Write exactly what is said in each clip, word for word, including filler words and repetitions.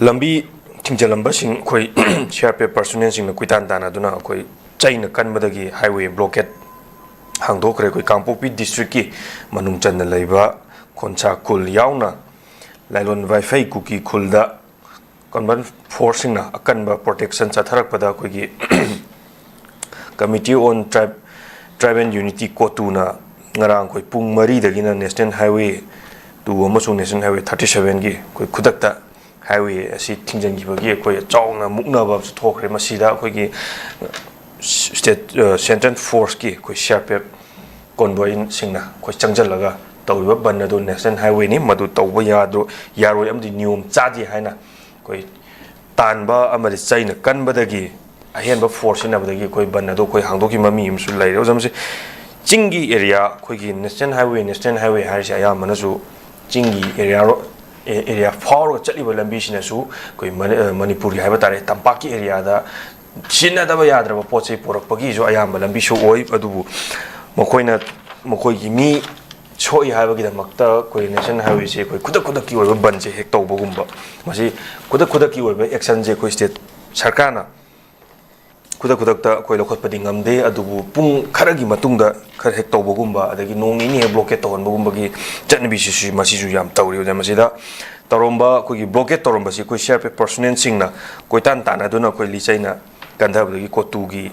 ꯂꯝꯕꯤ ꯊꯤꯡꯖꯤꯜꯂꯝꯕꯁꯤꯡ ꯑꯩꯈꯣꯏ ꯁꯤ ꯑꯥꯔ ꯄꯤ ꯑꯦꯐ ꯄꯔꯁꯣꯅꯦꯜꯁꯤꯡꯅ ꯀꯣꯏꯇꯥꯟ ꯇꯥꯟꯅꯗꯨꯅ ꯑꯩꯈꯣꯏ ꯆꯩꯅ ꯀꯟꯕꯗꯒꯤ ꯍꯥꯏꯋꯦ ꯕ꯭ꯂꯣꯀꯦꯠ ꯍꯥꯡꯗꯣꯛꯈ꯭ꯔꯦ꯫ ꯑꯩꯈꯣꯏ ꯀꯥꯡꯄꯣꯛꯄꯤ ꯗꯤꯁꯇ꯭ꯔꯤꯛꯀꯤ ꯃꯅꯨꯡ ꯆꯟꯅ ꯂꯩꯕ ꯈꯣꯟꯁꯥ ꯈꯨꯜ ꯌꯥꯎꯅ ꯂꯥꯏꯂꯣꯟ ꯋꯥꯏꯐꯩ ꯀꯨꯀꯤ ꯈꯨꯜꯗ ꯀꯟꯕꯟ ꯐꯣꯔꯁꯁꯤꯡꯅ ꯑꯀꯟꯕ ꯄ꯭ꯔꯣꯇꯦꯛꯁꯟ ꯆꯠꯊꯔꯛꯄꯗ ꯑꯩꯈꯣꯏꯒꯤ Committee on Tribe, Tribe and Unity, ꯀꯣꯇꯨꯅ ꯉꯔꯥꯡ ꯑꯩꯈꯣꯏ ꯄꯨꯡ ꯃꯔꯤꯗꯒꯤꯅ National Highway two ꯑꯃꯁꯨꯡ National Highway thirty sevenꯒꯤ ꯑꯩꯈꯣꯏ ꯈꯨꯗꯛꯇ ꯍꯥꯏꯋꯦ ꯑꯁꯤ ꯊꯤꯡꯖꯤꯟꯈꯤꯕꯒꯤ ꯑꯩꯈꯣꯏ ꯆꯥꯎꯅ ꯃꯨꯛꯅꯕ ꯑꯃꯁꯨ ꯊꯣꯛꯈ꯭ꯔꯦ꯫ ꯃꯁꯤꯗ ꯑꯩꯈꯣꯏꯒꯤ ꯁ꯭ꯇꯦꯠ, ꯑ, ꯁꯦꯟꯇ꯭ꯔꯦꯜ ꯐꯣꯔꯁꯀꯤ ꯑꯩꯈꯣꯏ ꯁꯤ ꯑꯥꯔ ꯄꯤ ꯑꯦꯐ ꯀꯣꯟꯕꯣꯏꯁꯤꯡꯅ ꯑꯩꯈꯣꯏ ꯆꯪꯁꯤꯜꯂꯒ ꯇꯧꯔꯤꯕ ꯕꯟ ꯑꯗꯨ ꯅꯦꯁꯅꯦꯜ ꯍꯥꯏꯋꯦꯅꯤ, ꯃꯗꯨ ꯇꯧꯕ ꯌꯥꯗ꯭ꯔꯣ-, ꯌꯥꯔꯣꯏ ꯑꯃꯗꯤ ꯅꯤꯌꯣꯝ ꯆꯥꯗꯦ ꯍꯥꯏꯅ ꯑꯩꯈꯣꯏ ꯇꯥꯟꯕ ꯑꯃꯗꯤ ꯆꯩꯅ ꯀꯟꯕꯗꯒꯤ ꯑꯍꯦꯟꯕ ꯐꯣꯔꯁ ꯁꯤꯖꯤꯟꯅꯕꯗꯒꯤ ꯑꯩꯈꯣꯏ ꯕꯟ ꯑꯗꯣ ꯑꯩꯈꯣꯏ ꯍꯥꯡꯗꯣꯛꯈꯤꯕ ꯃꯤ ꯑꯃꯁꯨ ꯂꯩꯔꯦ꯫ ꯑꯣꯖꯥ, ꯃꯁꯤ ꯆꯤꯡꯒꯤ ꯑꯦꯔꯤꯌꯥ, ꯑꯩꯈꯣꯏꯒꯤ ꯅꯦꯁꯅꯦꯜ ꯍꯥꯏꯋꯦ, ꯅꯦꯁꯅꯦꯜ ꯍꯥꯏꯋꯦ ꯍꯥꯏꯔꯤꯁꯦ ꯑꯌꯥꯝꯕꯅꯁꯨ ꯆꯤꯡꯒꯤ ꯑꯦꯔꯤꯌꯥ ꯔꯣ-, ꯑꯦ-, ꯑꯦꯔꯤꯌꯥ ꯐꯥꯎꯔꯒ ꯆꯠꯂꯤꯕ ꯂꯝꯕꯤꯁꯤꯅꯁꯨ ꯑꯩꯈꯣꯏ ꯃꯅꯤ-, ꯑ, ꯃꯅꯤꯄꯨꯔꯒꯤ ꯍꯥꯏꯕ ꯇꯥꯔꯦ, ꯇꯝꯄꯥꯛꯀꯤ ꯑꯦꯔꯤꯌꯥꯗ ꯁꯤꯖꯤꯟꯅꯗꯕ ꯌꯥꯗ꯭ꯔꯕ ꯄꯣꯠ ꯆꯩ ꯄꯨꯔꯛꯄꯒꯤꯁꯨ ꯑꯌꯥꯝꯕ ꯂꯝꯕꯤꯁꯨ ꯑꯣꯏ꯫ ꯑꯗꯨꯕꯨ ꯃꯈꯣꯏꯅ, ꯃꯈꯣꯏꯒꯤ ꯃꯤ ꯁꯣꯛꯏ ꯍꯥꯏꯕꯒꯤꯗꯃꯛꯇ ꯑꯩꯈꯣꯏ ꯅꯦꯁꯅꯦꯜ ꯍꯥꯏꯋꯦꯁꯦ ꯑꯩꯈꯣꯏ ꯈꯨꯗꯛ ꯈꯨꯗꯛꯀꯤ ꯑꯣꯏꯕ ꯕꯟꯁꯦ ꯍꯦꯛ ꯇꯧꯕꯒꯨꯝꯕ, ꯃꯁꯤ ꯈꯨꯗꯛ ꯈꯨꯗꯛꯀꯤ ꯑꯣꯏꯕ ꯑꯦꯛꯁꯟꯁꯦ ꯑꯩꯈꯣꯏ ꯁ꯭ꯇꯦꯠ ꯁꯔꯀꯥꯔꯅ ꯈꯨꯗꯛ ꯈꯨꯗꯛꯇ ꯑꯩꯈꯣꯏ ꯂꯧꯈꯠꯄꯗꯤ ꯉꯝꯗꯦ꯫ ꯑꯗꯨꯕꯨ ꯄꯨꯡ ꯈꯔꯒꯤ ꯃꯇꯨꯡꯗ ꯈꯔ ꯍꯦꯛ ꯇꯧꯕꯒꯨꯝꯕ, ꯑꯗꯒꯤ ꯅꯣꯡ ꯅꯤꯅꯤ ꯍꯦꯛ ꯕ꯭ꯂꯣꯀꯦꯠ ꯇꯧꯍꯟꯕꯒꯨꯝꯕꯒꯤ ꯆꯠꯅꯕꯤꯁꯤꯁꯨ, ꯃꯁꯤꯁꯨ ꯌꯥꯝ ꯇꯧꯔꯤ꯫ ꯑꯗꯨꯅ ꯃꯁꯤꯗ ꯇꯧꯔꯝꯕ, ꯑꯩꯈꯣꯏꯒꯤ ꯕ꯭ꯂꯣꯀꯦꯠ ꯇꯧꯔꯝꯕꯁꯤ ꯑꯩꯈꯣꯏ ꯁꯤ ꯑꯥꯔ ꯄꯤ ꯑꯦꯐ ꯄꯔꯁꯣꯅꯦꯜꯁꯤꯡꯅ ꯀꯣꯏꯇꯥꯟ ꯇꯥꯟꯅꯗꯨꯅ ꯑꯩꯈꯣꯏ ꯂꯤꯆꯩꯅ ꯀꯟꯊꯕꯗꯒꯤ ꯀꯣꯇꯨꯒꯤ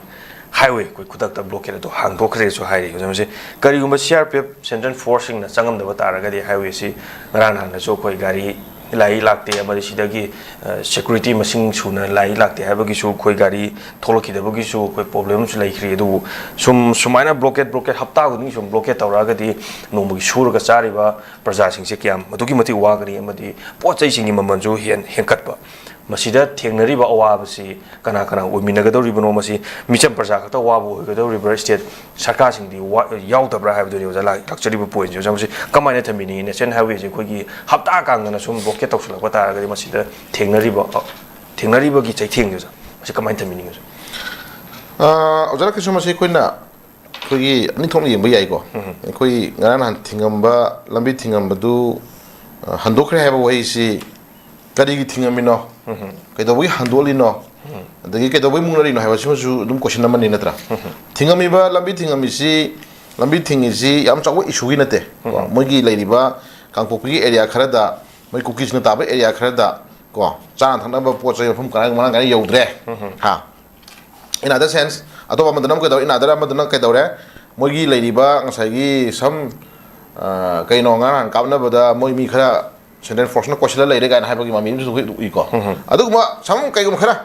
ꯍꯥꯏꯋꯦ ꯑꯩꯈꯣꯏ ꯈꯨꯗꯛꯇ ꯕ꯭ꯂꯣꯀꯦꯠ ꯑꯗꯨ ꯍꯥꯡꯗꯣꯛꯈ꯭ꯔꯦꯁꯨ ꯍꯥꯏꯔꯤ꯫ ꯍꯧꯖꯤꯛ ꯃꯁꯤ ꯀꯔꯤꯒꯨꯝꯕ C R P F central ꯐꯣꯔꯁꯁꯤꯡꯅ ꯆꯪꯉꯝꯗꯕ ꯇꯥꯔꯒꯗꯤ ꯍꯥꯏꯋꯦꯁꯤ ꯉꯔꯥꯡ ꯅꯍꯥꯟꯗꯁꯨ ꯑꯩꯈꯣꯏ ꯒꯥꯔꯤ ꯂꯥꯛꯏ ꯂꯥꯛꯇꯦ ꯑꯃꯗꯤ ꯁꯤꯗꯒꯤ, ꯑ, ꯁꯦꯀ꯭ꯌꯨꯔꯤꯇꯤ ꯃꯁꯤꯡ ꯁꯨꯅ ꯂꯥꯛꯏ ꯂꯥꯛꯇꯦ ꯍꯥꯏꯕꯒꯤꯁꯨ ꯑꯩꯈꯣꯏ ꯒꯥꯔꯤ ꯊꯣꯛꯂꯛꯈꯤꯗꯕꯒꯤꯁꯨ ꯑꯩꯈꯣꯏ ꯄ꯭ꯔꯣꯕ꯭ꯂꯦꯝ ꯑꯃꯁꯨ ꯂꯩꯈ꯭ꯔꯤ꯫ ꯑꯗꯨꯕꯨ ꯁꯨꯝ ꯁꯨꯃꯥꯏꯅ ꯕ꯭ꯂꯣꯀꯦꯠ, ꯕ꯭ꯂꯣꯀꯦꯠ ꯍꯞꯇꯥ ꯈꯨꯗꯤꯡꯒꯤ ꯁꯨꯝ ꯕ꯭ꯂꯣꯀꯦꯠ ꯇꯧꯔꯛꯑꯒꯗꯤ ꯅꯣꯡꯃꯒꯤ ꯁꯨꯔꯒ ꯆꯥꯔꯤꯕ ꯄ꯭ꯔꯖꯥꯁꯤꯡꯁꯦ ꯀꯌꯥꯝ ꯑꯗꯨꯛꯀꯤ ꯃꯇꯤꯛ ꯋꯥꯒꯅꯤ ꯑꯃꯗꯤ ꯄꯣꯠ ꯆꯩꯁꯤꯡꯒꯤ ꯃꯃꯜꯁꯨ ꯍꯦꯟ-, ꯍꯦꯟꯀꯠꯄ꯫ ꯃꯁꯤꯗ ꯊꯦꯡꯅꯔꯤꯕ ꯑꯋꯥꯕꯁꯤ ꯀꯅꯥ ꯀꯅꯥ ꯑꯣꯏꯃꯤꯟꯅꯒꯗꯧꯔꯤꯕꯅꯣ? ꯃꯁꯤ ꯃꯤꯆꯝ ꯄ꯭ꯔꯖꯥ ꯈꯛꯇ ꯋꯥꯕ ꯑꯣꯏꯒꯗꯧꯔꯤꯕ꯭ꯔꯥ? ꯁ꯭ꯇꯦꯠ ꯁꯔꯀꯥꯔꯁꯤꯡꯗꯤ ꯋꯥ-, ꯌꯥꯎꯗꯕ꯭ꯔꯥ ꯍꯥꯏꯕꯗꯨꯅꯤ ꯑꯣꯖꯥ ꯂꯥꯛ-, ꯂꯥꯛꯆꯔꯤꯕ ꯄꯣꯏꯟꯠꯁꯦ꯫ ꯑꯣꯖꯥ, ꯃꯁꯤ ꯀꯃꯥꯏꯅ ꯊꯝꯕꯤꯅꯤꯡꯉꯤ? ꯅꯦꯁꯅꯦꯜ ꯍꯥꯏꯋꯦꯁꯦ ꯑꯩꯈꯣꯏꯒꯤ ꯍꯞꯇꯥ ꯀꯥꯡꯗꯅ ꯁꯨꯝ ꯕ꯭ꯂꯣꯀꯦꯠ ꯇꯧꯁꯤꯜꯂꯛꯄ ꯇꯥꯔꯒꯗꯤ ꯃꯁꯤꯗ ꯊꯦꯡꯅꯔꯤꯕ, ꯑ, ꯊꯦꯡꯅꯔꯤꯕꯒꯤ ꯆꯩꯊꯦꯡꯁꯦ, ꯑꯣꯖꯥ, ꯃꯁꯤ ꯀꯃꯥꯏꯅ ꯊꯝꯕꯤꯅꯤꯡꯉꯤ, ꯑꯣꯖꯥ? ꯑ, ꯑꯣꯖꯥ ꯂꯥꯛꯀꯦꯁꯣꯔ, ꯃꯁꯤ ꯑꯩꯈꯣꯏꯅ, ꯑꯩꯈꯣꯏꯒꯤ ꯑꯅꯤ ꯊꯣꯛꯅ ꯌꯦꯡꯕ ꯌꯥꯏꯀꯣ꯫ ꯎꯝ꯫ ꯑꯩꯈꯣꯏ ꯉꯔꯥꯡ ꯅꯍꯥꯟ ꯊꯤꯡꯉꯝꯕ, ꯂꯝꯕꯤ ꯊꯤꯡꯉꯝꯕꯗꯨ, ꯑ, ꯍꯟꯗꯣꯛꯈ꯭ꯔꯦ ꯍꯥꯏꯕ ꯋꯥꯍꯩꯁꯤ ꯀꯔꯤꯒꯤ ꯊꯤꯡꯉꯝꯃꯤꯅꯣ? ꯀꯩꯗꯧꯕꯒꯤ ꯍꯟꯗꯣꯛꯂꯤꯅꯣ? ꯑꯗꯒꯤ ꯀꯩꯗꯧꯕꯒꯤ ꯃꯨꯛꯅꯔꯤꯅꯣ ꯍꯥꯏꯕꯁꯤꯃꯁꯨ ꯑꯗꯨꯝ ꯀꯣꯏꯁꯟ ꯑꯃꯅꯤ, ꯅꯠꯇ꯭ꯔꯥ? ꯊꯤꯡꯉꯝꯃꯤꯕ, ꯂꯝꯕꯤ ꯊꯤꯡꯉꯝꯃꯤꯁꯤ, ꯂꯝꯕꯤ ꯊꯤꯡꯉꯤꯁꯤ ꯌꯥꯝ ꯆꯥꯎꯕ ꯏꯁꯨꯒꯤ ꯅꯠꯇꯦ꯫ ꯀꯣ, ꯃꯣꯏꯒꯤ ꯂꯩꯔꯤꯕ ꯀꯥꯡꯄꯣꯛꯄꯤꯒꯤ ꯑꯦꯔꯤꯌꯥ ꯈꯔꯗ, ꯃꯣꯏ ꯀꯨꯀꯤꯁꯤꯡꯅ ꯇꯥꯕ ꯑꯦꯔꯤꯌꯥ ꯈꯔꯗ, ꯀꯣ, ꯆꯥꯅ ꯊꯛꯅꯕ ꯄꯣꯠ ꯆꯩ ꯃꯐꯝ ꯀꯔꯥꯏ ꯃꯔꯥꯡ ꯀꯥꯏꯅ ꯌꯧꯗ꯭ꯔꯦ꯫ ꯍꯥ? In other sense, ꯑꯇꯣꯞꯄ ꯑꯃꯗꯨꯅ ꯑꯃꯨꯛ ꯀꯩꯗꯧꯔꯦ? In other ꯑꯃꯗꯨꯅ ꯀꯩꯗꯧꯔꯦ? ꯃꯣꯏꯒꯤ ꯂꯩꯔꯤꯕ ꯉꯁꯥꯏꯒꯤ ꯁꯝ, ꯑ, ꯀꯩꯅꯣ, ꯉꯔꯥꯡ ꯀꯥꯞꯅꯕꯗ ꯃꯣꯏ ꯃꯤ ꯈꯔ ꯁꯦꯟꯇ꯭ꯔꯦꯜ ꯐꯣꯔꯁꯅ ꯀꯣꯏꯁꯤꯜꯂ ꯂꯩꯔꯦ ꯀꯥꯏꯅ ꯍꯥꯏꯕꯒꯤ ꯃꯃꯤ ꯑꯃꯁꯨ ꯑꯩꯈꯣꯏ ꯎꯏꯀꯣ꯫ ꯑꯗꯨꯒꯨꯝꯕ ꯁꯝ ꯀꯩꯒꯨꯝꯕ ꯈꯔ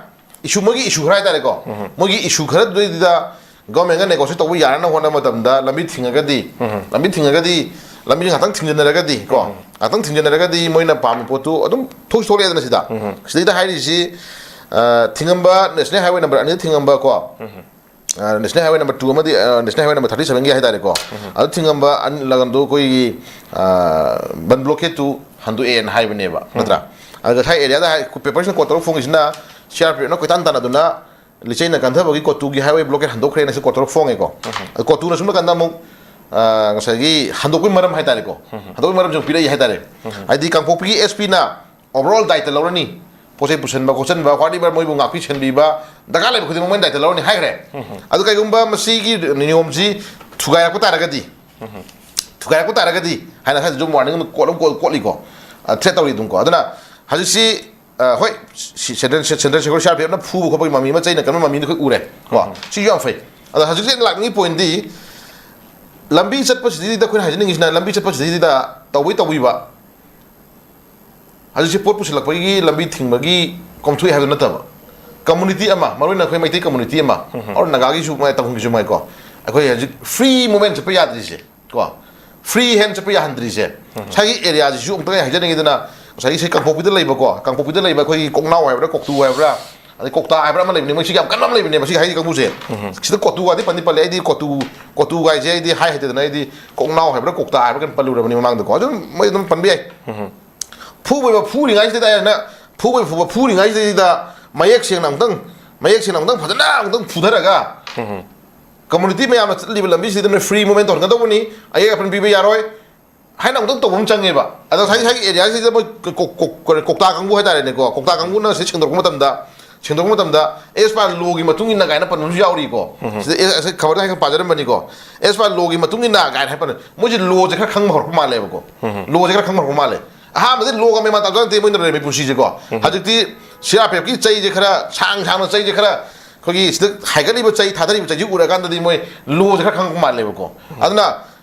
ꯏꯁꯨ, ꯃꯣꯏꯒꯤ ꯏꯁꯨ ꯈꯔ ꯍꯥꯏꯇꯥꯔꯦꯀꯣ, ꯃꯣꯏꯒꯤ ꯏꯁꯨ ꯈꯔꯗꯨꯗꯩꯗꯨꯗ ꯒꯣꯔꯃꯦꯟꯒ ꯅꯦꯒꯣꯁꯤꯌꯦꯠ ꯇꯧꯕ ꯌꯥꯅꯅꯕ ꯍꯣꯠꯅꯕ ꯃꯇꯝꯗ ꯂꯝꯕꯤ ꯊꯤꯡꯉꯒꯗꯤ, ꯂꯝꯕꯤ ꯊꯤꯡꯉꯒꯗꯤ, ꯂꯝꯕꯤ ꯉꯥꯛꯇꯪ ꯊꯤꯡꯖꯤꯟꯅꯔꯒꯗꯤ ꯀꯣ, ꯉꯥꯛꯇꯪ ꯊꯤꯡꯖꯤꯟꯅꯔꯒꯗꯤ ꯃꯣꯏꯅ ꯄꯥꯝꯃꯤ ꯄꯣꯠꯇꯨ ꯑꯗꯨꯝ ꯊꯣꯛꯁꯨ ꯊꯣꯛꯂꯛꯑꯦꯗꯅ ꯁꯤꯗ꯫ ꯁꯤꯗꯩꯗ ꯍꯥꯏꯔꯤꯁꯤ, ꯑ, ꯊꯤꯡꯉꯝꯕ ꯅꯦꯁꯅꯦꯜ ꯍꯥꯏꯋꯦ ꯅꯝꯕꯔ ꯑꯅꯤꯗ ꯊꯤꯡꯉꯝꯕ ꯀꯣ, ꯑ, ꯅꯦꯁꯅꯦꯜ ꯍꯥꯏꯋꯦ ꯅꯝꯕꯔ ꯇꯨ ꯑꯃꯗꯤ, ꯑ, ꯅꯦꯁꯅꯦꯜ ꯍꯥꯏꯋꯦ ꯅꯝꯕꯔ ꯊꯥꯔꯇꯤ ꯁꯚꯦꯟꯒꯤ ꯍꯥꯏꯇꯥꯔꯦꯀꯣ, ꯑꯗꯨ ꯊꯤꯡꯉꯝꯕ ꯑꯅꯤ ꯂꯝꯗꯣ ꯑꯩꯈꯣꯏꯒꯤ, ꯑ, ꯕꯟ ꯕ꯭ꯂꯣꯀꯦꯠꯇꯨ ꯍꯟꯗꯣꯛꯑꯦꯅ ꯍꯥꯏꯕꯅꯦꯕ, ꯅꯠꯇ꯭ꯔꯥ? ꯑꯗꯨꯒ ꯉꯁꯥꯏ ꯑꯦꯔꯤꯌꯥꯗ ꯍꯥꯏ, ꯄꯦꯄꯔꯁꯤꯅ ꯀꯣꯠ ꯇꯧꯔ ꯐꯣꯡꯉꯤꯁꯤꯅ ꯁꯤ ꯑꯥꯔ ꯄꯤ ꯑꯦꯐꯅ ꯀꯣꯏꯇꯥꯟ ꯇꯥꯟꯅꯗꯨꯅ ꯂꯤꯆꯩꯅ ꯀꯟꯊꯕꯒꯤ ꯀꯣꯇꯨꯒꯤ ꯍꯥꯏꯋꯦ ꯕ꯭ꯂꯣꯀꯦꯠ ꯍꯟꯗꯣꯛꯈ꯭ꯔꯦꯅ ꯁꯤ ꯀꯣꯠ ꯇꯧꯔ ꯐꯣꯡꯉꯦꯀꯣ꯫ ꯑꯗꯨ ꯀꯣꯇꯨꯅ ꯁꯣꯝ ꯅꯥꯀꯟꯗ ꯑꯃꯨꯛ, ꯑ, ꯉꯁꯥꯏꯒꯤ ꯍꯟꯗꯣꯛꯄꯒꯤ ꯃꯔꯝ ꯍꯥꯏꯇꯥꯔꯦꯀꯣ, ꯍꯟꯗꯣꯛꯄꯒꯤ ꯃꯔꯝꯁꯤ ꯑꯃꯨꯛ ꯄꯤꯔꯛꯏ ꯍꯥꯏꯇꯥꯔꯦ꯫ ꯍꯥꯏꯗꯤ ꯀꯥꯡꯄꯣꯛꯄꯤꯒꯤ ꯑꯦꯁ ꯄꯤꯅ ꯑꯣꯚꯔꯑꯣꯜ ꯗꯥꯏꯇ ꯂꯧꯔꯅꯤ, ꯄꯣꯠ ꯆꯩ ꯄꯨꯁꯟꯕ ꯈꯣꯠꯆꯟꯕ, ꯋꯥꯠ ꯑꯦꯚꯔ ꯃꯣꯏꯕꯨ ꯉꯥꯛꯄꯤ ꯁꯦꯟꯕꯤꯕ ꯗꯔꯀꯥꯔ ꯂꯩꯕ ꯈꯨꯗꯤꯡꯃꯛ ꯃꯣꯏꯅ ꯗꯥꯏꯇ ꯂꯧꯔꯅꯤ ꯍꯥꯏꯈ꯭ꯔꯦ꯫ ꯑꯗꯨ ꯀꯩꯒꯨꯝꯕ ꯃꯁꯤꯒꯤ ꯅꯤꯌꯣꯝꯁꯤ ꯊꯨꯒꯥꯏꯔꯛꯄ ꯇꯥꯔꯒꯗꯤ, ꯊꯨꯒꯥꯏꯔꯛꯄ ꯇꯥꯔꯒꯗꯤ ꯍꯥꯏꯅ ꯉꯁꯥꯏ ꯑꯗꯨꯝ ꯋꯥꯔꯅꯤꯡ ꯑꯃ ꯀꯣꯠ ꯑꯃ ꯀꯣꯠ-, ꯀꯣꯠꯂꯤꯀꯣ, ꯊ꯭ꯔꯦꯠ ꯇꯧꯔꯤ ꯑꯗꯨꯝꯀꯣ꯫ ꯑꯗꯨꯅ ꯍꯧꯖꯤꯛꯁꯤ, ꯑ, ꯍꯣꯏ, C central, central security C R P ꯑꯦꯐꯅ ꯐꯨꯕ ꯈꯣꯠꯄꯒꯤ ꯃꯃꯤ ꯑꯃ, ꯆꯩꯅ ꯀꯟꯕ ꯃꯃꯤꯗꯨ ꯑꯩꯈꯣꯏ ꯎꯔꯦ ꯀꯣ꯫ ꯁꯤꯁꯨ ꯌꯥꯝ ꯐꯩ꯫ ꯑꯗꯣ ꯍꯧꯖꯤꯛꯁꯤ ꯑꯩꯅ ꯂꯥꯛꯅꯤꯡꯉꯤ ꯄꯣꯏꯟꯗꯤ, ꯂꯝꯕꯤ ꯆꯠꯄꯁꯤꯗꯩꯗ ꯑꯩꯈꯣꯏꯅ ꯍꯥꯏꯖꯅꯤꯡꯉꯤꯁꯤꯅ, ꯂꯝꯕꯤ ꯆꯠꯄꯁꯤꯗꯩꯗ ꯇꯧꯕꯩ ꯇꯧꯕꯤꯕ, ꯍꯧꯖꯤꯛꯁꯤ ꯄꯣꯠ ꯄꯨꯁꯤꯜꯂꯛꯄꯒꯤ ꯂꯝꯕꯤ ꯊꯤꯡꯕꯒꯤ ꯀꯣꯝꯊꯣꯛꯏ ꯍꯥꯏꯕꯗꯨ ꯅꯠꯇꯕ, ꯀꯝꯃꯨꯅꯤꯇꯤ ꯑꯃ, ꯃꯔꯨꯑꯣꯏꯅ ꯑꯩꯈꯣꯏ ꯃꯩꯇꯩ ꯀꯝꯃꯨꯅꯤꯇꯤ ꯑꯃ, ꯑꯣꯔ ꯅꯥꯒꯥꯒꯤꯁꯨ ꯃꯉꯥꯏ, ꯇꯥꯡꯈꯨꯜꯒꯤꯁꯨ ꯃꯉꯥꯏꯀꯣ, ꯑꯩꯈꯣꯏ ꯍꯧꯖꯤꯛ ꯐ꯭ꯔꯤ ꯃꯨꯚꯃꯦꯟ ꯆꯠꯄ ꯌꯥꯗ꯭ꯔꯤꯁꯦ ꯀꯣ, ꯐ꯭ꯔꯤ ꯍꯦꯟ ꯆꯠꯄ ꯌꯥꯍꯟꯗ꯭ꯔꯤꯁꯦ, ꯉꯁꯥꯏꯒꯤ ꯑꯦꯔꯤꯌꯥꯁꯤꯁꯨ ꯑꯃꯨꯛꯇꯪ ꯑꯩ ꯍꯥꯏꯖꯅꯤꯡꯉꯤꯗꯅ, ꯉꯁꯥꯏꯒꯤ ꯁꯤ ꯀꯥꯡꯄꯣꯛꯄꯤꯗ ꯂꯩꯕꯀꯣ, ꯀꯥꯡꯄꯣꯛꯄꯤꯗ ꯂꯩꯕ ꯑꯩꯈꯣꯏꯒꯤ ꯀꯣꯛꯅꯥꯎ ꯍꯥꯏꯕ꯭ꯔꯥ, ꯀꯣꯛꯇꯨ ꯍꯥꯏꯕ꯭ꯔꯥ, ꯑꯗꯩ ꯀꯣꯛꯇꯥ ꯍꯥꯏꯕ꯭ꯔꯥ ꯑꯃ ꯂꯩꯕꯅꯦ, ꯃꯣꯏ ꯁꯤꯒꯤ ꯌꯥꯝ ꯀꯟꯕ ꯑꯃ ꯂꯩꯕꯅꯦꯕ, ꯁꯤꯒꯤ ꯍꯥꯏꯒꯤ ꯀꯥꯡꯕꯨꯁꯦ꯫ ꯁꯤꯗ ꯀꯣꯇꯨꯒꯗꯤ ꯄꯟꯗꯤ ꯄꯜꯂꯦ, ꯑꯩꯗꯤ ꯀꯣꯇꯨ, ꯀꯣꯇꯨꯒꯥꯏꯁꯦ ꯑꯩꯗꯤ ꯍꯥꯏ ꯍꯩꯇꯗꯅ, ꯑꯩꯗꯤ ꯀꯣꯛꯅꯥꯎ ꯍꯥꯏꯕ꯭ꯔꯥ ꯀꯣꯛꯇꯥ ꯍꯥꯏꯕ꯭ꯔꯥ ꯀꯩꯅꯣ ꯄꯜꯂꯨꯔꯕꯅꯤ ꯃꯃꯥꯡꯗꯀꯣ, ꯑꯗꯨꯝ ꯃꯣꯏ ꯑꯗꯨꯝ ꯄꯟꯕ ꯌꯥꯏ꯫ ꯐꯨꯕ ꯐꯨꯔꯤꯉꯩꯁꯤꯗ ꯑꯩꯅ ꯐꯨꯕ ꯐꯨꯕ ꯐꯨꯔꯤꯉꯩꯁꯤꯗ ꯃꯌꯦꯛ ꯁꯦꯡꯅ ꯑꯃꯨꯛꯇꯪ, ꯃꯌꯦꯛ ꯁꯦꯡꯅ ꯑꯃꯨꯛꯇꯪ ꯐꯖꯅ ꯑꯃꯨꯛꯇꯪ ꯐꯨꯊꯔꯒ, ꯀꯝꯃꯨꯅꯤꯇꯤ ꯃꯌꯥꯝꯅ ꯆꯠꯂꯤꯕ ꯂꯝꯕꯤꯁꯤꯗ ꯅꯣꯏ ꯐ꯭ꯔꯤ ꯃꯨꯚꯃꯦꯟ ꯇꯧꯍꯟꯒꯗꯧꯕꯅꯤ, ꯑꯌꯦꯠ ꯑꯄꯟ ꯄꯤꯕ ꯌꯥꯔꯣꯏ꯫ ꯍꯥꯏꯅ ꯑꯃꯨꯛꯇꯪ ꯇꯧꯕ ꯑꯃ ꯆꯪꯉꯦꯕ꯫ ꯑꯗꯣ ꯉꯁꯥꯏ ꯉꯁꯥꯏꯒꯤ ꯑꯦꯔꯤꯌꯥꯁꯤꯗ ꯃꯣꯏ ꯀꯣ- ꯀꯣ- ꯀꯣ- ꯀꯣꯛꯇꯥ ꯀꯥꯡꯕꯨ ꯍꯥꯏꯇꯥꯔꯦꯅꯦꯀꯣ, ꯀꯣꯛꯇꯥ ꯀꯥꯡꯕꯨꯅ ꯁꯤ ꯁꯦꯡꯗꯣꯔꯛꯄ ꯃꯇꯝꯗ, ꯁꯦꯡꯗꯣꯔꯛꯄ ꯃꯇꯝꯗ ꯑꯦꯁ ꯄꯥ ꯂꯣꯒꯤ ꯃꯇꯨꯡ ꯏꯟꯅ ꯀꯥꯏꯅ ꯄꯟꯕ ꯑꯃꯁꯨ ꯌꯥꯎꯔꯤꯀꯣ꯫ ꯁꯤꯗ ꯑꯦ- ꯑꯁꯤ ꯈꯕꯔꯗ ꯍꯥꯏꯐꯦꯠ ꯄꯥꯖꯔꯝꯕꯅꯤꯀꯣ, ꯑꯦꯁ ꯄꯥ ꯂꯣꯒꯤ ꯃꯇꯨꯡ ꯏꯟꯅ ꯀꯥꯏꯅ ꯍꯥꯏ ꯄꯟꯕ꯫ ꯃꯣꯏꯁꯦ ꯂꯣꯁꯦ ꯈꯔ ꯈꯪꯕ ꯍꯧꯔꯛꯄ ꯃꯥꯜꯂꯦꯕꯀꯣ꯫ ꯂꯣꯁꯦ ꯈꯔ ꯈꯪꯕ ꯍꯧꯔꯛꯄ ꯃꯥꯜꯂꯦ꯫ ꯑꯍꯥꯟꯕꯗꯤ ꯂꯣꯒ ꯃꯦꯟ ꯃꯥꯟ ꯇꯥꯕ ꯅꯠꯇꯦ ꯃꯣꯏꯅ ꯂꯩꯔꯝꯃꯤ ꯄꯨꯟꯁꯤꯁꯦꯀꯣ꯫ ꯍꯧꯖꯤꯛꯇꯤ ꯁꯤ ꯑꯥꯔ ꯄꯤ ꯑꯦꯐꯀꯤ ꯆꯩꯁꯦ ꯈꯔ ꯁꯥꯡ ꯁꯥꯡꯅ, ꯆꯩꯁꯦ ꯈꯔ ꯑꯩꯈꯣꯏꯒꯤ ꯁꯤꯗ ꯍꯥꯏꯒꯠꯂꯤꯕ ꯆꯩ, ꯊꯥꯗꯔꯤꯕ ꯆꯩꯁꯦ ꯎꯔꯀꯥꯟꯗꯗꯤ ꯃꯣꯏ ꯂꯣꯁꯦ ꯈꯔ ꯈꯪꯉꯛꯄ ꯃꯥꯜꯂꯦꯕꯀꯣ꯫ ꯑꯗꯨꯅ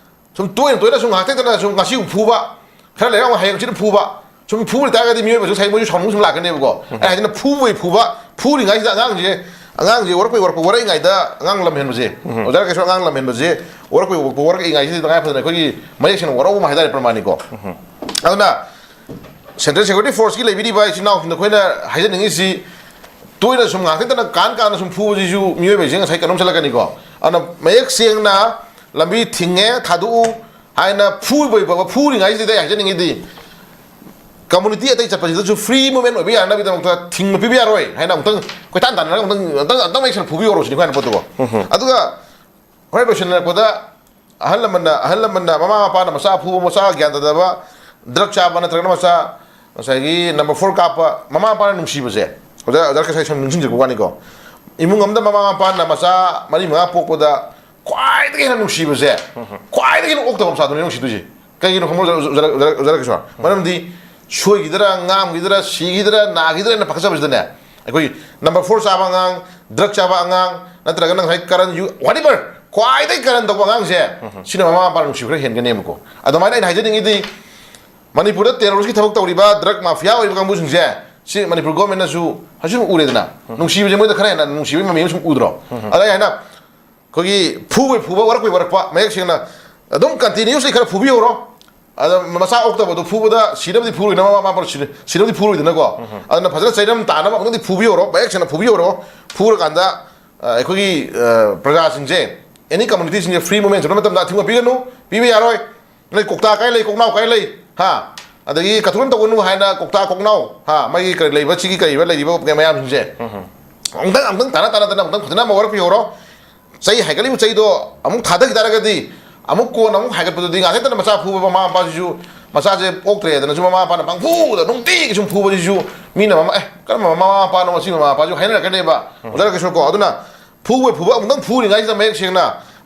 ꯁꯨꯝ ꯇꯣꯏꯅ ꯇꯣꯏꯅ ꯁꯨꯝ ꯉꯥꯏꯍꯥꯛ ꯂꯩꯇꯅ ꯁꯨꯝ ꯉꯁꯤ ꯑꯃꯨꯛ ꯐꯨꯕ, ꯈꯔ ꯂꯩꯔꯒ ꯑꯃꯨꯛ ꯍꯌꯦꯡ ꯍꯪꯆꯤꯠ ꯐꯨꯕ, ꯁꯨꯝ ꯐꯨꯕ ꯂꯩꯇꯥꯔꯒꯗꯤ ꯃꯤꯑꯣꯏꯕꯁꯨ ꯉꯁꯥꯏ ꯃꯣꯏꯁꯨ ꯁꯥꯎꯅꯤꯡ ꯁꯨꯝ ꯂꯥꯛꯀꯅꯦꯕꯀꯣ꯫ ꯑꯩ ꯍꯥꯏꯁꯤꯅ ꯐꯨꯕꯩ ꯐꯨꯕ, ꯐꯨꯔꯤꯉꯩꯁꯤꯗ ꯑꯉꯥꯡꯁꯦ, ꯑꯉꯥꯡꯁꯦ ꯋꯥꯔꯛꯄꯩ ꯋꯥꯔꯛꯄ, ꯋꯥꯔꯛꯏꯉꯩꯗ ꯑꯉꯥꯡ ꯂꯝ ꯍꯦꯟꯕꯁꯦ, ꯑꯣꯖꯥ ꯀꯩꯁꯨ ꯑꯉꯥꯡ ꯂꯝ ꯍꯦꯟꯕꯁꯦ ꯋꯥꯔꯛꯄꯩ ꯋꯥꯔꯛꯄ, ꯋꯥꯔꯛꯏꯉꯩꯁꯤꯗ ꯇꯉꯥꯏ ꯐꯗꯅ ꯑꯩꯈꯣꯏꯒꯤ ꯃꯌꯦꯛ ꯁꯦꯡꯅ ꯋꯥꯔꯛꯎ ꯍꯥꯏꯇꯥꯔꯦ ꯄ꯭ꯔꯃꯥꯅꯤꯀꯣ꯫ ꯑꯗꯨꯅ ꯁꯦꯟꯇ꯭ꯔꯦꯜ ꯁꯦꯀ꯭ꯌꯨꯔꯤꯇꯤ ꯐꯣꯔꯁꯀꯤ ꯂꯩꯕꯤꯔꯤꯕ ꯏꯆꯤꯟ ꯏꯅꯥꯎꯁꯤꯡꯗ ꯑꯩꯈꯣꯏꯅ ꯍꯥꯏꯖꯅꯤꯡꯉꯤꯁꯤ, ꯇꯣꯏꯅ ꯁꯨꯝ ꯉꯥꯛꯇꯪꯇꯅ ꯀꯥꯟ ꯀꯥꯟꯅ ꯁꯨꯝ ꯐꯨꯕꯁꯤꯁꯨ ꯃꯤꯑꯣꯏꯕꯁꯤꯡ ꯉꯁꯥꯏ ꯀꯩꯅꯣꯝ ꯆꯠꯂꯛꯀꯅꯤꯀꯣ꯫ ꯑꯗꯨꯅ ꯃꯌꯦꯛ ꯁꯦꯡꯅ ꯂꯝꯕꯤ ꯊꯤꯡꯉꯦ, ꯊꯥꯗꯣꯛꯎ ꯍꯥꯏꯅ ꯐꯨꯕ, ꯐꯨꯔꯤꯉꯩꯁꯤꯗ ꯑꯩ ꯍꯥꯏꯖꯅꯤꯡꯉꯤꯗꯤ, ꯀꯝꯃꯨꯅꯤꯇꯤ ꯑꯇꯩ ꯆꯠꯄꯁꯤꯗꯁꯨ ꯐ꯭ꯔꯤ ꯃꯨꯚꯃꯦꯟ ꯑꯣꯏꯕ ꯌꯥꯅꯕꯒꯤꯗꯃꯛꯇ ꯊꯤꯡꯕ ꯄꯤꯕ ꯌꯥꯔꯣꯏ ꯍꯥꯏꯅ ꯑꯃꯨꯛꯇꯪ ꯀꯣꯏꯇꯥꯟ ꯇꯥꯟꯅꯔꯒ ꯑꯃꯨꯛꯇꯪ, ꯑꯃꯨꯛꯇꯪ, ꯑꯃꯨꯛꯇꯪ ꯃꯌꯦꯛ ꯁꯦꯡꯅ ꯐꯨꯕꯤꯌꯣꯔꯣ ꯁꯤꯅꯤ ꯑꯩꯈꯣꯏꯅ ꯄꯣꯠꯇꯨꯀꯣ꯫ ꯑꯗꯨꯒ ꯍꯣꯔꯦꯟ ꯂꯣꯏꯁꯤꯟꯅꯔꯛꯄꯗ ꯑꯍꯜ ꯂꯃꯟꯅ, ꯑꯍꯜ ꯂꯃꯟꯅ, ꯃꯃꯥ ꯃꯄꯥꯅ ꯃꯆꯥ ꯐꯨꯕ, ꯃꯆꯥ ꯒ꯭ꯌꯥꯟ ꯇꯥꯗꯕ, ꯗ꯭ꯔꯒ ꯆꯥꯕ ꯅꯠꯇ꯭ꯔꯒꯅ ꯃꯆꯥ ꯉꯁꯥꯏꯒꯤ ꯅꯝꯕꯔ ꯐꯣꯔ ꯀꯥꯞꯄ, ꯃꯃꯥ ꯃꯄꯥꯅ ꯅꯨꯡꯁꯤꯕꯁꯦ, ꯑꯣꯖꯥ, ꯑꯣꯖꯥ ꯀꯩꯁꯥꯏ ꯁꯨꯝ ꯅꯤꯡꯁꯤꯡꯖꯕ ꯋꯥꯅꯤꯀꯣ꯫ ꯏꯃꯨꯡ ꯑꯃꯗ ꯃꯃꯥ ꯃꯄꯥꯅ ꯃꯆꯥ ꯃꯔꯤ ꯃꯉꯥ ꯄꯣꯛꯄꯗ ꯈ꯭ꯋꯥꯏꯗꯒꯤ ꯍꯦꯟꯅ ꯅꯨꯡꯁꯤꯕꯁꯦ, ꯈ꯭ꯋꯥꯏꯗꯒꯤ ꯍꯦꯟꯅ ꯑꯣꯛꯇꯕ ꯃꯆꯥꯗꯨꯅꯦ ꯅꯨꯡꯁꯤꯗꯣꯏꯁꯦ꯫ ꯀꯩꯒꯤꯅꯣ ꯈꯪꯕ꯭ꯔꯣ, ꯑꯣꯖꯥ, ꯑꯣꯖꯥ, ꯑꯣꯖꯥ, ꯑꯣꯖꯥ ꯀꯩꯁꯥꯏ? ꯃꯔꯝꯗꯤ ꯁꯣꯏꯈꯤꯗ꯭ꯔꯥ, ꯉꯥꯝꯈꯤꯗ꯭ꯔꯥ, ꯁꯤꯈꯤꯗ꯭ꯔꯥ, ꯅꯥꯈꯤꯗ꯭ꯔꯥ ꯍꯥꯏꯅ ꯄꯥꯈꯠꯆꯕꯁꯤꯗꯅꯦ, ꯑꯩꯈꯣꯏ ꯅꯝꯕꯔ ꯐꯣꯔ ꯆꯥꯕ ꯑꯉꯥꯡ, ꯗ꯭ꯔꯒ ꯆꯥꯕ ꯑꯉꯥꯡ, ꯅꯠꯇ꯭ꯔꯒꯅ ꯉꯁꯥꯏ ꯀꯔꯟ, ꯌꯨ, whatever, ꯈ꯭ꯋꯥꯏꯗꯒꯤ ꯀꯔꯟ ꯇꯧꯕ ꯑꯉꯥꯡꯁꯦ, ꯁꯤꯅ ꯃꯃꯥ ꯃꯄꯥꯅ ꯅꯨꯡꯁꯤꯕ ꯈꯔ ꯍꯦꯟꯒꯅꯦꯕꯀꯣ꯫ ꯑꯗꯨꯃꯥꯏꯅ ꯑꯩꯅ ꯍꯥꯏꯖꯅꯤꯡꯉꯤꯗꯤ, ꯃꯅꯤꯄꯨꯔꯗ ꯇꯦꯔꯣꯔꯤꯁꯀꯤ ꯊꯕꯛ ꯇꯧꯔꯤꯕ ꯗ꯭ꯔꯒ ꯃꯥꯐꯤꯌꯥ ꯑꯣꯏꯔꯤꯕ ꯀꯥꯡꯕꯨꯁꯤꯡꯁꯦ, ꯁꯤ ꯃꯅꯤꯄꯨꯔ ꯒꯣꯔꯃꯦꯟꯅꯁꯨ ꯍꯧꯖꯤꯛ ꯎꯔꯦꯗꯅ, ꯅꯨꯡꯁꯤꯕꯁꯦ ꯃꯣꯏꯗ ꯈꯔ ꯍꯦꯟꯅ ꯅꯨꯡꯁꯤꯕꯒꯤ ꯃꯃꯤ ꯑꯃ ꯁꯨꯝ ꯎꯗ꯭ꯔꯣ? ꯑꯗ ꯑꯩ ꯍꯥꯏꯅ ꯑꯩꯈꯣꯏꯒꯤ ꯐꯨꯕꯩ ꯐꯨꯕ, ꯋꯥꯔꯛꯄꯩ ꯋꯥꯔꯛꯄ, ꯃꯌꯦꯛ ꯁꯦꯡꯅ ꯑꯗꯨꯝ continuously ꯈꯔ ꯐꯨꯕꯤꯍꯧꯔꯣ꯫ ꯑꯗ ꯃꯆꯥ ꯑꯣꯛꯇꯕꯗꯣ ꯐꯨꯕꯗ ꯁꯤꯅꯕꯗꯤ ꯐꯨꯔꯣꯏꯗꯅ, ꯃꯃꯥ ꯃꯄꯥ ꯁꯤ-, ꯁꯤꯅꯕꯗꯤ ꯐꯨꯔꯣꯏꯗꯅꯀꯣ꯫ ꯑꯗꯨꯅ ꯐꯖꯅ ꯆꯩꯔꯝ ꯇꯥꯅꯕ ꯑꯃꯨꯛꯇꯪꯗꯤ ꯐꯨꯕꯤꯍꯧꯔꯣ, ꯃꯌꯦꯛ ꯁꯦꯡꯅ ꯐꯨꯕꯤꯍꯧꯔꯣ꯫ ꯐꯨꯔꯀꯥꯟꯗ, ꯑ, ꯑꯩꯈꯣꯏꯒꯤ, ꯑ, ꯄ꯭ꯔꯖꯥꯁꯤꯡꯁꯦ, ꯑꯦꯅꯤ ꯀꯝꯃꯨꯅꯤꯇꯤꯁꯤꯡꯁꯦ ꯐ꯭ꯔꯤ ꯃꯨꯚꯃꯦꯟ ꯆꯠꯄ ꯃꯇꯝꯗ ꯑꯊꯤꯡꯕ ꯄꯤꯒꯅꯨ, ꯄꯤꯕ ꯌꯥꯔꯣꯏ꯫ ꯅꯣꯏ ꯀꯣꯛꯇꯥ ꯀꯥꯏ ꯂꯩ, ꯀꯣꯛꯅꯥꯎ ꯀꯥꯏ ꯂꯩ, ꯍꯥ? ꯑꯗꯒꯤ ꯀꯊꯨꯔꯟ ꯇꯧꯒꯅꯨ ꯍꯥꯏꯅ ꯀꯣꯛꯇꯥ, ꯀꯣꯛꯅꯥꯎ, ꯍꯥ, ꯃꯥꯒꯤ ꯀꯔꯤ ꯂꯩꯕ, ꯁꯤꯒꯤ ꯀꯔꯤꯕ ꯂꯩꯔꯤꯕ ꯃꯌꯥꯝꯁꯤꯡꯁꯦ ꯑꯃꯨꯛꯇꯪ, ꯑꯃꯨꯛꯇꯪ ꯇꯥꯟꯅ, ꯇꯥꯟꯅꯗꯅ ꯑꯃꯨꯛꯇꯪ ꯐꯖꯅ ꯑꯃ ꯋꯥꯔꯛꯄꯤꯍꯧꯔꯣ꯫ ꯆꯩ, ꯍꯥꯏꯒꯠꯂꯤꯕ ꯆꯩꯗꯣ ꯑꯃꯨꯛ ꯊꯥꯗꯈꯤ ꯇꯥꯔꯒꯗꯤ ꯑꯃꯨꯛ ꯀꯣꯟꯅ ꯑꯃꯨꯛ ꯍꯥꯏꯒꯠꯄꯗꯨꯗꯤ ꯉꯥꯛꯇ ꯅꯠꯇꯅ ꯃꯆꯥ ꯐꯨꯕ ꯃꯃꯥ ꯃꯄꯥꯁꯤꯁꯨ, ꯃꯆꯥꯁꯦ ꯄꯣꯛꯇ꯭ꯔꯦꯗꯅꯁꯨ ꯃꯃꯥ ꯃꯄꯥꯅ ꯄꯪꯐꯨꯗ ꯅꯨꯡꯇꯤꯒꯤ ꯁꯨꯝ ꯐꯨꯕꯁꯤꯁꯨ ꯃꯤꯅ ꯃꯃꯥ, "ꯑꯦ, ꯀꯔꯝꯕ ꯃꯃꯥ ꯃꯄꯥꯅꯣ ꯃꯁꯤ ꯃꯃꯥ ꯃꯄꯥꯁꯨ?" ꯍꯥꯏꯅꯔꯛꯀꯅꯦꯕ꯫ ꯑꯣꯖꯥ ꯔꯥꯀꯦꯁꯣꯔ ꯀꯣ, ꯑꯗꯨꯅ ꯐꯨꯕ ꯐꯨꯕ ꯑꯃꯨꯛꯇꯪ ꯐꯨꯔꯤꯉꯩꯁꯤꯗ ꯃꯌꯦꯛ ꯁꯦꯡꯅ